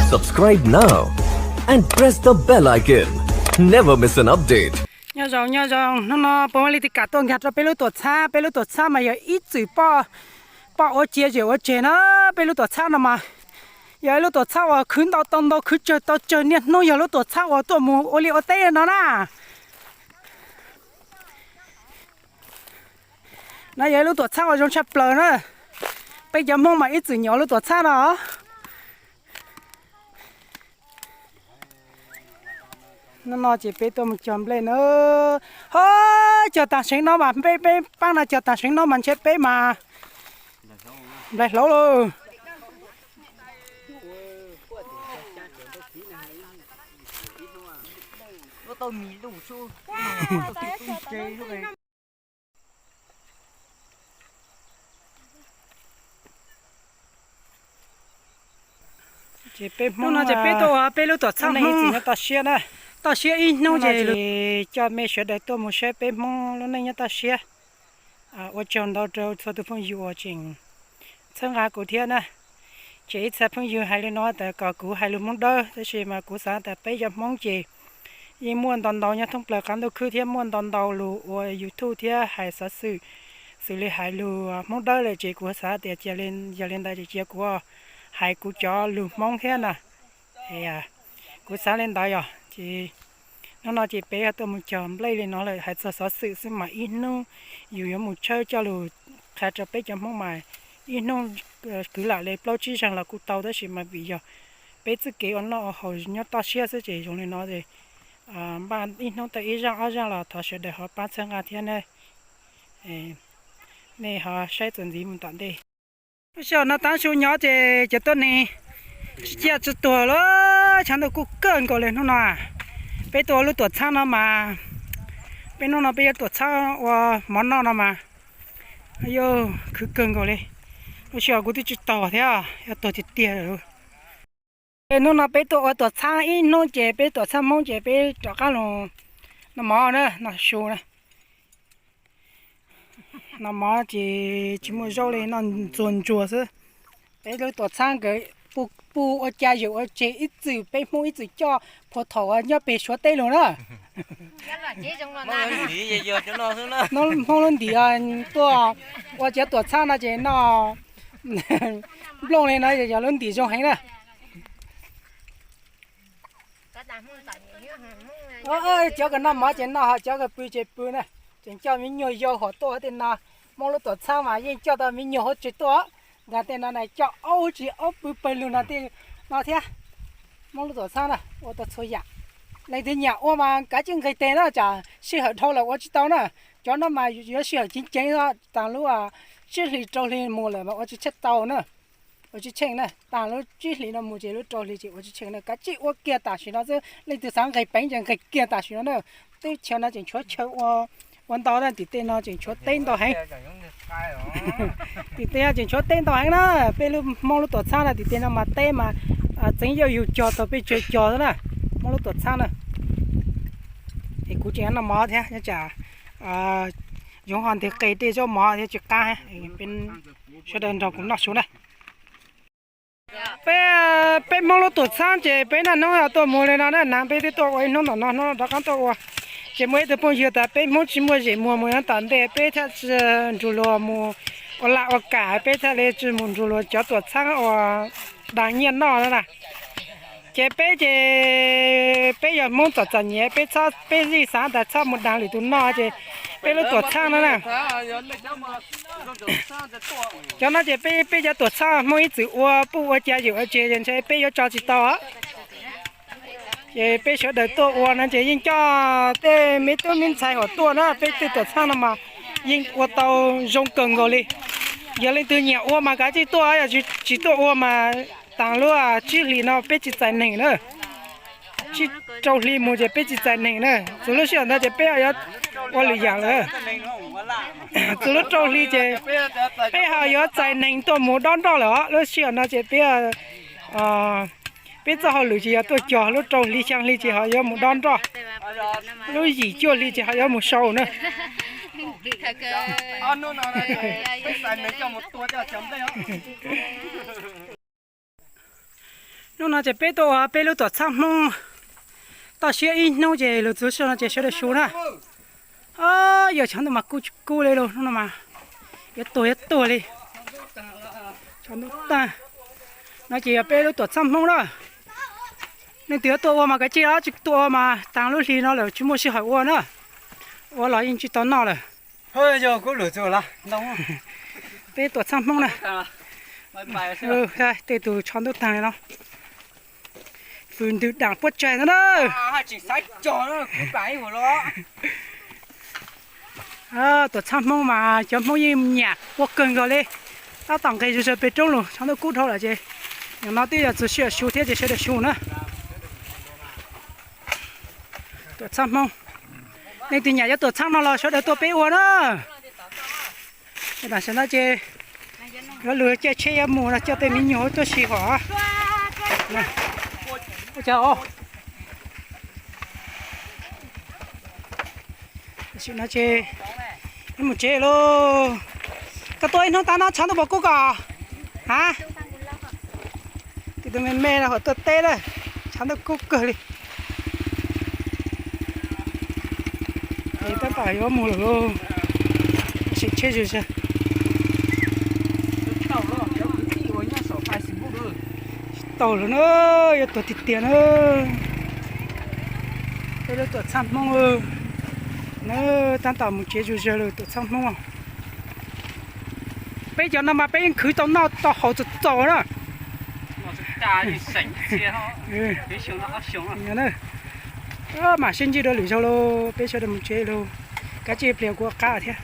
Subscribe now and press the bell icon. Never miss an update. Nyob zoo, nyob zoo, hnub no puas muaj leej twg kam tuaj nkag rau peb lub tuam txhab? Peb lub tuam txhab mas yog ib txwm poj, poj ua cia zem ua tseg na. Peb lub tuam txhab no mas yog ib lub tuam txhab uas khwv ntau tau ntau, khwv tsawg tau tsawg, niaj hnub yog lub tuam txhab uas tuaj mus ua liaj ua teb no na. No yog ib lub tuam txhab uas zoo tshaj plaws na. Peb cov Hmoob mas ib txwm nyiam lub tuam txhab no. Hnub no ces peb tuaj mus cog nplej na. Ho, cog tag seev no mas peb, peb paab no cog tag seev no mas ntshe peb mas nplaig hlaub lauj. Ces peb Hmoob no ces peb tuaj ua peb lub tuam txhab Hmoob nyob toj siab na. Toj siab ib hnub ces coj mej sawv daws tuaj mus saib peb Hmoob lub neej nyob toj siab. Ua tsaug ntau rau txhua tus phooj ywg uas tseem txhawb nqa kuv thiab na. Ces ib txhia phooj ywg hais li no tas kom kuv hais lus Hmoob Dawb, tab sis mas kuv xav tas peb cov Hmoob ces yeej muaj ntau ntau nyob thoob plaws qab ntuj khwb thiab muaj ntau ntau lus ua YouTube thiab hais xov xwm xws li hais lus Hmoob Dawb lawm, ces kuv xav tias cia li, yog li ntawd ces cia kuv hais kuv cov lus Hmoob thiab na. Kuv xav li ntawd yog ces hnub no ces peb tuaj mus cog nplej li no lawm, hais txog xov xwm xwb mas ib hnub yus yuav mus tshawb coj lus qha rau peb cov Hmoob mas ib hnub kwv lam li plaub tsib zaug los kuj tau, tab sis mas vim yog peb txoj kev ua noj ua haus nyob toj siab xwb ces zoo li no es npaj ib hnub tau ib zaug ob zaug los thov sawv daws ho pab txhawb nqa thiab na. Nej ho saib txuas ntxiv mus tom ntej. Lub sij hawm no tav su nyob ces cov tuab neeg tsis ciaj tsis tuag lawm, tshav ntuj kub kawg nkaus li hnub no. Peb tuaj ua lub tuam txhab no mas, peb hnub no peb yuav tuam txhab ua mov noj no mas, yuav khwv kawg nkaus li. Lub sij hawm kuv twb tsis taug thiab, yog tuag tiag tiag lawm. Hnub no peb tuaj ua tuam txhab ib hnub ces peb tuam txhab Hmoob ces peb rov qab los noj mov na, noj su na. Noj mov ces tsis muaj zaub li, noj ntxuag ntsuag xwb. Peb lub tuam txhab nkawd pu ua cas yawm ua tseg ib txwm peb Hmoob ib txwm coj puag thaum nyob pem Suav teb lug na. Hmoob lub ntim tuaj ua cov tuam txhab no ces noj nplooj li no yog lub ntim zoo heev na. Cov kws noj mov ces noj, ho cov kws pw ces pw na. Tseem coj me nyuam yaus hom tuaj tej no. Hmoob lub tuam txhab mas yeej coj tau me nyuam hauv tsev tuaj. Ntawm tej no na coj aub tsis aub pw pawg lug no tej no thiab. Hmoob lub tuam txhab na ua tau txhua yam. Leej twg nyiam ua mas kav tsij nqis tes na, tsam sij hawm dhau lawm ua tsis tau na. Cov no mas yuav sij hawm ceev ceev, tag lub tsib hlis rau hli mus lawm mas ua tsis tsheej tau na. Ua tsis tsheej na, tag lub tsib hlis no mus ces lub rau hli ces ua tsis tsheej na. Kav tsij ua kiag tam sim no xwb, leej twg xav nqis peev ces nqis kiag tam sim no na. Teb chaws no tseem tshuav chaw ua ntau na, tim tej no tseem tshuav teb ntau heev. Tim tej no tseem tshuav teb ntau heev na. Peb lub Hmoob lub tuam txhab na, tim tej no mas teb mas txeev yauj yug cog tau peb tsawg cog xwb na. Hmoob lub tuam txhab na. Es kuv tseem noj mov thiab, nyob tsam yoov ho nteg qe tej zaub mov thiab tsis qab. Sawv daws nrog kuv noj su na. Peb, peb Hmoob lub tuam txhab ces peb niaj hnub tuaj mus li no na, nag peb twb tuaj ua ib hnub ntawm no, hnub no rov qab tuaj ua. Ces muaj ib tug phooj ywg tas peb Hmoob tsis muaj zem muag mus nyob tom ntej, peb thiaj tsis nrug luag mus ua laj ua kam, peb thiaj li tsis mus nrug luag cov tuam txhab ua dag nyiaj noj na. Ces peb ces peb yog Hmoob txom txom nyem, peb txhob, peb yeej xav tas txhob mus dag lwm tus noj, ces peb lub tuam txhab no na. Cov no ces peb, peb cov tuam txhab Hmoob ib txwm ua puj ua ca ywm ua tseg ces ntshe peb yuav tso tsis tau. Ces peb sawv daws tuaj ua no ces yeej coj tej me tub me ntxhais hom tuaj na, peb tej tuam txhab no mas yeej ua tau zoo kawg nkaus li. Yog leej twg nyiam ua mas kav tsij tuaj, yog tsis tuaj ua mas taag lub tsib hlis no peb tsis txais neeg na. Tsib rau hli mus ces peb tsis txais neeg na, txug lub sij hawm ntawd ces peb yuav ua lwm yam lawm. Txug lub rau hli ces peb ho yuav txais neeg tuaj mus dob nroj lawm os. Lub sij hawm no ces peb, peb txoj hauj lwm ces yog tuaj cog, lub rau hli xyaa hli ces ho yuav mus dob nroj, lub yim cuaj hli ces ho yuav mus sau na. Hnub no ces peb tuaj ua peb lub tuam txhab Hmoob toj siab ib hnub ces lug txug sij no ces sawv daws su na. Yog tshav ntuj mas kub kub li lug, hnub no mas yuav tuag yuav tuag li. Tshav ntuj taag no ces yog peb lub tuam txhab Hmoob na. Leej twg yuav tuaj ua mas kav tsij, tsis tuaj ua mas taag lub hli no lawm tsis muaj sij hawm ua na. Ua los yeej tsis tau noj lawm. Peb tuam txhab Hmoob na. Tej tug tshav ntuj taag li no. Fws ntws daam puab tsaig no na. Tuam txhab Hmoob mas cov Hmoob yeej nyam ua kawg nkaus li. Tab tom nqes zog zog peg roob lug, tshav ntuj kub dhau lawm ces, yog no twb yog txug sij hawm su thiab ces sawv daws su na. Tuam txhab Hmoob, leej twg nyam yuav tuam txhab no los sawv daws tuaj peb ua na. Tam sim no ces yuav lug caij tsheb yuav mus no, coj tej me nyuam tuaj si hov. Tam sim no ces yuav mus tsev lauj. Koj tuaj ib hnub taag no tshav ntuj puas kub koj? Ha, tus me me no hov tuaj teb na, tshav ntuj kub kawg li. Tab tom yuav mus lawm lauj, sim tsheb zog zog. Tsis tau lawm na, yuav tuag tiag tiag na. Peb lub tuam txhab Hmoob na, tab tom mus tsev zog zog lawm tuam txhab Hmoob. Peb cov no mas peb yeej khwv tau noj tau haus txaus txaus na. Mam sib ntsib dua lwm zaug lauj, peb sawv daws mus tsev lauj, kav tsij pliag kuv qab thiab.